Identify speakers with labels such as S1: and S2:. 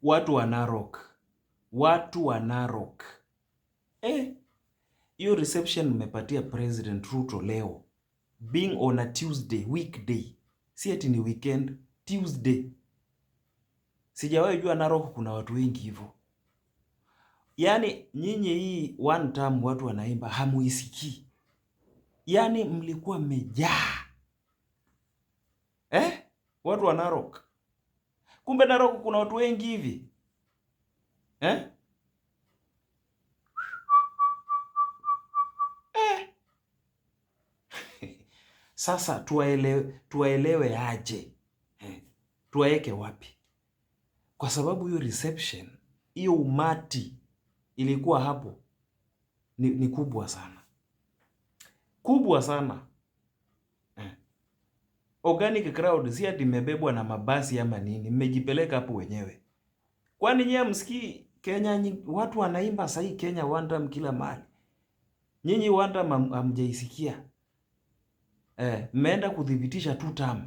S1: Watu wa Narok, watu wa Narok, eh, hiyo reception mmepatia President Ruto leo, being on a Tuesday, weekday, si ati ni weekend, Tuesday. Sijawahi jua Narok kuna watu wengi hivyo. Yaani nyinyi hii one term watu wanaimba hamuisikii. Yaani mlikuwa mmejaa. Eh? Watu wa Narok. Kumbe Narok kuna watu wengi hivi. Eh? Eh. Sasa tuwaelewe aje? Eh? Tuwaeke wapi? Kwa sababu hiyo reception, hiyo umati ilikuwa hapo ni kubwa sana, kubwa sana eh. Organic crowd si ati imebebwa na mabasi ama nini, mmejipeleka hapo wenyewe. Kwani nyie msikii Kenya watu wanaimba sahii Kenya one time kila mahali, nyinyi one time hamjaisikia eh? Mmeenda kudhibitisha two term.